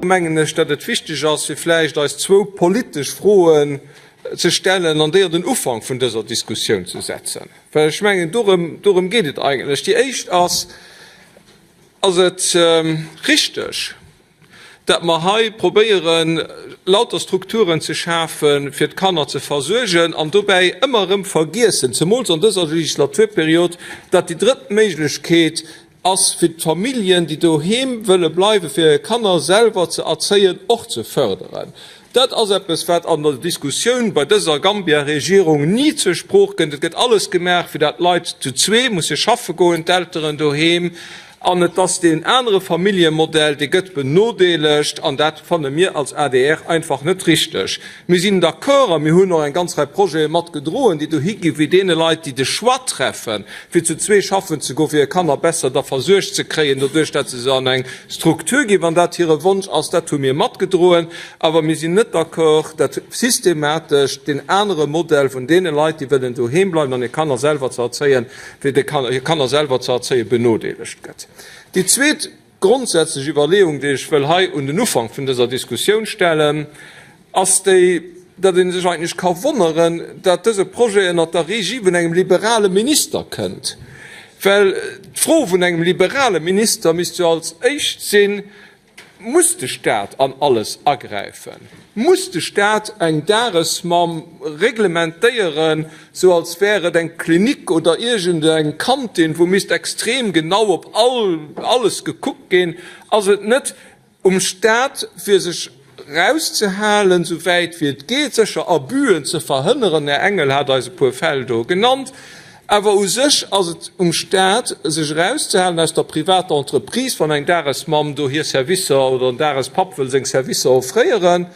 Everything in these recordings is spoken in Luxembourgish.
Mengen ech, datt et wichteg ass, fir vläicht eis zwou politesch Froen ze stellen an déi an den Ufank vun dëser Diskussioun ze setzen, well ech mengen, dorëm, dorëm geet et eigentlech. Déi éischt ass, Ass et richteg, datt mer hei probéieren, lauter Strukturen ze schafen, fir d'Kanner ze versuergen, an dobäi ëmmer erëm vergiessen, zemools an dëser Legislaturperiod, datt déi drëtt Méiglechkeet ass fir d'Familljen, déi doheem wëlle bleiwen, fir hir Kanner selwer ze erzéien, och ze fërderen. Dat ass eppes, wat an der Diskussioun bei dëser Gambia-Regierung ni zur Sprooch kënnt. Et gëtt alles gemaach, fir dat d'Leit zu zwee musse schaffe goen, d'Elteren doheem, an et ass deen anere Familljemodell, dee gëtt benodeelegt. An dat fanne mir als adr einfach net richteg. Mir sinn d'accord a mir hunn och eng ganz Rei Projete mat gedroen, déi dohi gi wéi deene Leit, déi de Choix treffen, fir zu zwee schaffen ze goen, fir hir Kanner besser da versuergt ze kréien, doduerch dat se se an eng Struktur ginn, wann dat hire Wonsch ass. Dat hu mir matgedroen. Awer mir sinn net d'accord, dat systematesch deen anere Modell vun deene Leit, déi wëllen doheem bleiwen an hir Kanner selwer ze erzéien, fir hir Kanner selwer ze erzéien, benodeelegt gëtt. Déi zweet Grondsätzlech Iwwerleeung, déi ech wëll hei un den Ufank vun dëser Diskussioun stellen, ass déi, datt ee sech eigentlech ka wonneren, datt dëse Projet ënnert der Regie vun engem liberale Minister kënnt. Well d'Fro vun engem liberale Minister misst jo als éischt sinn, Muss de Stat an alles agräifen? Muss de Stat eng Dagesmamm reglementéieren, sou als wär et eng Klinik oder iergend eng Kantin, wou misst extrem genau op all alles gekuckt ginn? Ass et net um Stat, fir sech erauszehalen, sou wäit wéi et geet, sécher Abüen ze verhënneren? Här Engel hat eis e puer Fäll do genannt. Awer u sech ass et um Staat, sech erauszehalen aus der privater Entreprise, wann eng Dagesmamm do hir Servicer oder en Dagespapp wëll seng Servicer offréieren.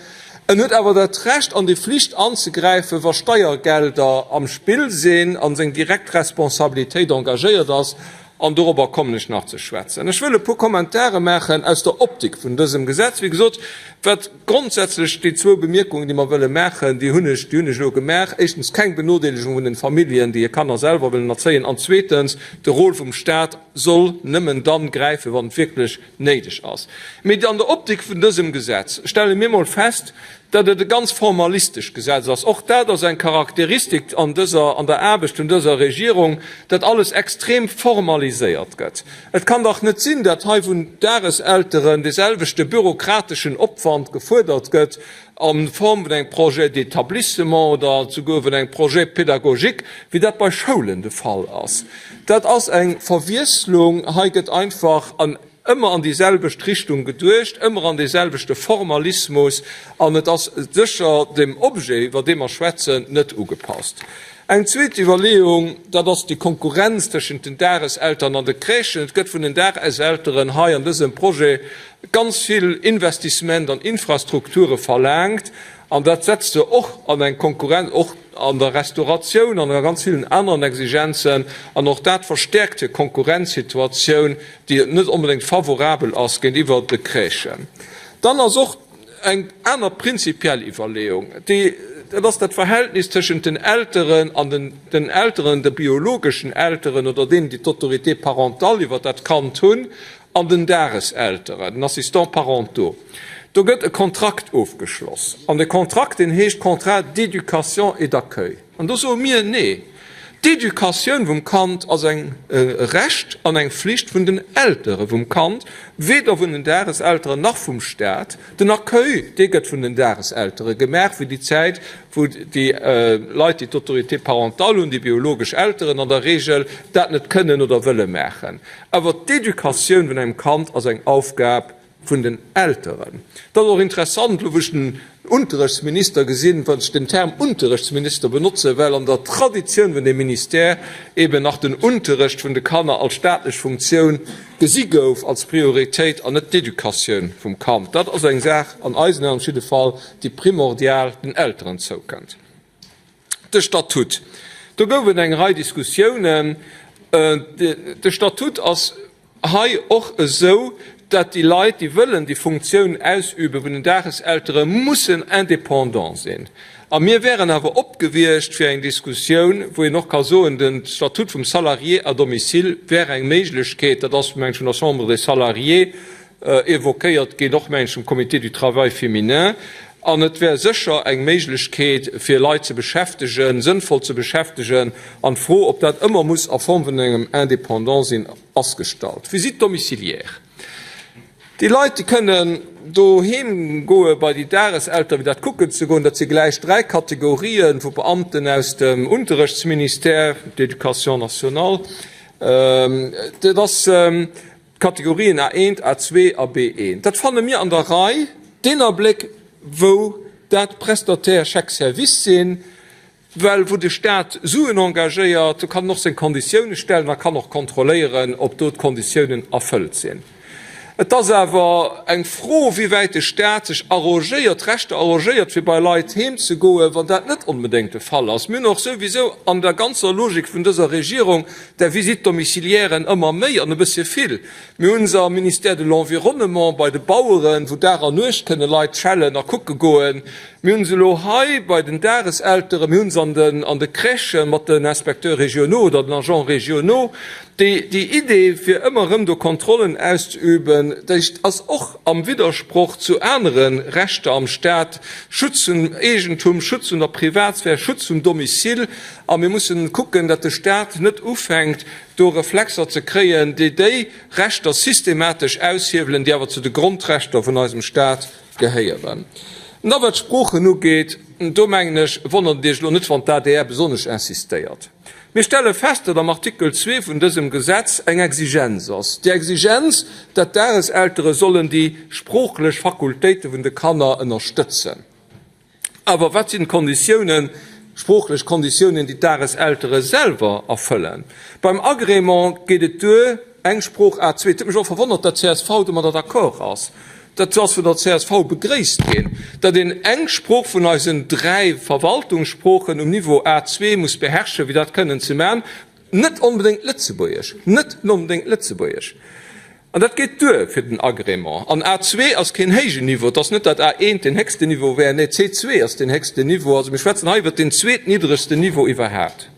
En huet awer dat Recht an déi Flicht anzegräifen, wa Steiergelder am Spill sinn a seng direkt Responsabilitéit engagéiert ass. An dorobber kommen ech nach ze schwätzen. Ech wëll e puer Kommentare maachen aus der Optik vun dësem Gesetz. Wéi gesot, wat grondsätzlech déi zwou Bemierkungen, déi mer wëlle maachen, déi hunn ech, déi hunn ech elo gemaach. Éischtens, keng Benodeelegung vun den Familljen, déi hir Kanner selwer wëllen erzéien. An zweetens, de Rôle vum Stat soll nëmmen dann gräifen, wann et wierklech néideg ass. Mee an der Optik vun dësem Gesetz stelle mir mol fest, datt et e ganz formalistesch Gesetz ass. Och dat ass eng Charakteristik an dëser, an der Aarbecht vun dëser Regierung, datt alles extrem formaliséiert gëtt. Et kann dach net sinn, datt hei vun Dageselteren dee selwechte bürokrateschen Opwand gefuerdert gëtt a Form vun engem Projet d'établissement oder souguer vun engem Projet pédagogique, wéi dat bei Schoulen de Fall ass. Dat ass eng Verwiesslung. Hei gëtt einfach an Ëmmer an déi selwecht Richtung geduecht, ëmmer an dee selwechte Formalismus, an et ass sécher dem Objet, iwwer dee mer schwätzen, net ugepasst. Eng zweet Iwwerleeung, dat ass déi Konkurrenz tëschent den Dageseltern an de Crèchen. Et gëtt vun den Dageselteren hei an dësem Projet ganz vill Investissement an Infrastrukture verlaangt, an dat setzt se och an eng Konkurrenz, och an der Restauratioun an a ganz villen aneren Exigenzen, an och dat verstäerkt hir Konkurrenzsituatioun, déi net onbedéngt favorabel ass géintiwwer de Crèchen. Dann ass och eng aner prinzipiell Iwwerleeung, déi, dat ass dat Verhältnis tëschent den Elteren an den, den Elteren, de biologeschen Elteren oder deenen, déi d'Autorité parentale iwwer dat Kand hunn, an den Dageselteren, den Assistants parentaux. Do gëtt e Kontrakt ofgeschloss, an de Kontrakt, deen heescht Contrat d'éducation et d'accueil. An do soe mir, Nee, d'Educatioun vum Kand ass eng e Recht an eng Flicht vun den Eltere vum Kand, weder vun den Dageselteren nach vum Stat. Den Accueil, dee gëtt vun den Dageseltere gemaach fir déi Zäit, wou déi Leit, déi d'Autorité parentale hunn, déi biologesch Elteren an der Regel, dat net kënnen oder wëlle maachen. Awer d'Educatioun vun engem Kand ass eng Aufgab vun den Elteren. Et ass och interessant, elo wou ech den Unterrechtsminister gesinn, wann ech den Term Unterrechtsminister benotzen, well an der Traditioun vun deem Ministère eben nach den Unterrecht vun de Kanner als staatlech Funktioun gesi gouf, als Prioritéit, an net d'Educatioun vum Kand. Dat ass eng Saach, an eisen Aen op jidde Fall, déi primordial den Elteren zoukënnt. De Statut, do gouf et eng Rei Diskussiounen. De Statut ass hei och esou, dat déi Leit, déi wëllen déi Funktioun ausübe vun den Dageseltere mussen indépendant sinn. A mir wären awer op gewiescht fir eng Diskussioun, wou een och ka soen, de Statut vum Salarié à domicile wär eng Méiglechkeet, dat ass, meng ech, vun der Chambre des Salariés. évoquéiert ginn, och mengen ech vum Comité du travail féminin. An et wär sécher eng Méiglechkeet, fir Leit ze beschäftegen, sënnvoll ze beschäftegen. An d'Fro, ob dat ëmmer muss a Form vun engem Indépendant sinn, ass gestallt. Visite domiciliaire. Déi Leit, déi kënnen doheem goe bei déi Dageselteren, fir dat kucken ze goen. Dat si gläich dräi Kategorien vu Beamten aus dem Unterrechtsministère, d'Éducation nationale. Dat ass d'Kategorien A1, A2 a B1. Dat fanne mir an der Rei, deen Abléck, wou dat Prestataire chèque-service sinn. Well wou de Staat Suen engagéiert, do kann en och seng Konditioune stellen a kann och kontrolléieren, ob do d'Konditiounen erfëllt sinn. Et ass awer eng Fro, wéi wäit de Staat sech arrogéiert, Rechter arrogéiert, fir bei Leit heem ze goen, wann dat net onbedéngt de Fall ass. Mir hunn och souwisou an der ganzer Logik vun dëser Regierung där Visite domiciliairen ëmmer méi an e bëssche vill. Mir hunn se am Ministère de l'Environnement, bei de Baueren, wou Dag an Nuecht kënne Leit schellen a kucke goen. Mir hunn se elo hei bei den Dageselteren, mir hunn se an den, an de Crèchen mat den Inspecteurs régionaux oder den Agents régionaux. Déi, déi Idee, fir ëmmer erëm do Kontrollen auszeüben, déi ass och am Widdersproch zu anere Rechter am Stat, Schutz vum Eegentum, Schutz vun der Privatsphär, Schutz vum Domicile. A mir mussen kucken, datt de Stat net ufänkt, do Reflexer ze kréien, déi déi Rechter systematesch aushiewelen, déi awer zu de Grondrechter vun eisem Stat Gehéieren. An da wat d'Sproochen ugeet, do mengen ech, wonnert et Iech elo net, wann d'ADR besonnesch insistéiert. Mir stelle fest, datt am Artikel 2 vun dësem Gesetz eng Exigenz ass, déi Exigenz, datt d'Dageseltere sollen déi sproochlech Fakultéite vun de Kanner ënnerstëtzen. Awer wat sinn d'Konditiounen, sproochlech Konditiounen, déi d'Dageseltere selwer erfëllen? Beim Agrément geet et duer, eng Sprooch A2. Et huet mech och verwonnert, datt csv domadder d'accord ass. Dat ass vun der csv begréisst ginn, datt een eng Sprooch vun eisen dräi Verwaltungssproochen um Niveau A2 muss beherrschen, fir dat kënnen ze man. Net onbedéngt Lëtzebuergesch, net onbedéngt Lëtzebuergesch. An dat geet duer fir den Agrément. An A2 ass keen héijen Niveau. Et ass net, datt A1 deen héchsten Niveau wär, nee, C2 ass deen héchsten Niveau. Also mir schwätzen hei iwwert deen zweetniddregsten Niveau iwwerhaapt.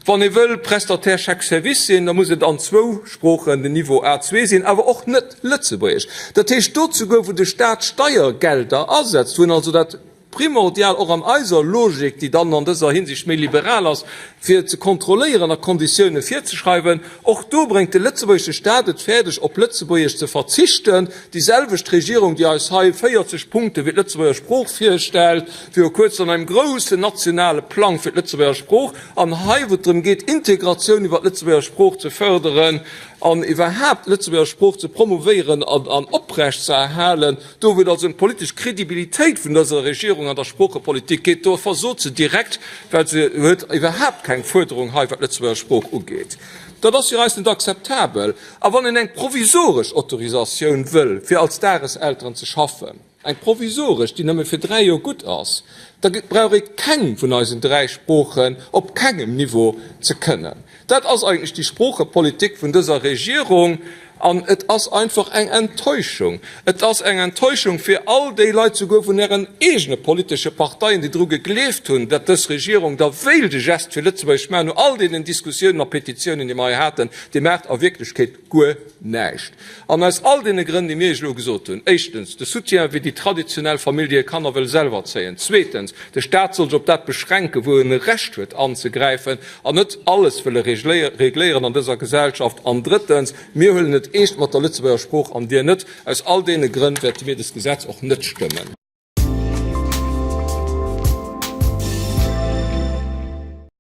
Wann ee wëll Prestataire chèque service sinn, da muss et an zwou Sproochen den Niveau A2 sinn, awer och net Lëtzebuergesch. Dat heescht, do souguer wou de Staat Steiergelder asetzt, wou en also dat Primordial och an eiser Logik, déi dann an dëser Hinsicht méi liberal ass, fir ze kontrolléieren a Konditioune virzeschreiwen. Och do bréngt de lëtzebuergesche Staat et fäerdeg, op Lëtzebuergesch ze verzichten. Déi selwecht Regierung, déi eis hei 40 Punkte fir d'Lëtzebuerger Sprooch virstellt, viru kuerzem an engem groussen nationale Plang fir d'Lëtzebuerger Sprooch, an hei, wou et drëm geet, Integratioun iwwer d'Lëtzebuerger Sprooch ze fërderen an iwwerhaapt d'Lëtzebuerger Sprooch ze promouvéieren an oprecht ze erhalen, Do wou et also ëm d'politesch Kredibilitéit vun dëser Regierung an der Sproochepolitik geet, do versot se direkt, well se huet iwwerhaapt keng Fuerderung hei wat d'Lëtzebuerger Sprooch ugeet. Dat ass fir eis net akzeptabel. A wann een eng provisoresch Autorisatioun wëll, fir als Dageselteren ze schaffen, eng provisoresch, déi nëmme fir dräi Joer gutt ass, da brauch ee keng vun eisen dräi Sproochen op kengem Niveau ze kënnen. Dat ass eigentlech déi Sproochepolitik vun dëser Regierung an et ass einfach eng Enttäuschung. Et ass eng Enttäuschung fir all déi Leit, souguer vun Ären eegene politesche Parteien, déi dru gegleeft hunn, datt dës Regierung da wéilt e Gest fir Lëtzebuerg maachen, no all deenen Diskussiounen a Petitiounen, déi mer hei haten. Dir maacht a Wierklechkeet guer näischt. An aus all deene Grënn, déi mir Iech elo gesot hunn, éischtens, de Soutien fir déi traditionell Famill, déi hir Kanner wëll selwer erzéien, zweetens, de Staat soll sech op dat beschränken, wou en e Recht huet anzegräifen an net alles wëlle regléieren an dëser Gesellschaft, an drëttens, mir huelen et eescht mat der Lëtzebuerger Sprooch an Dir net. Aus all deene Grënn wäerte mir dëst Gesetz och net stëmmen.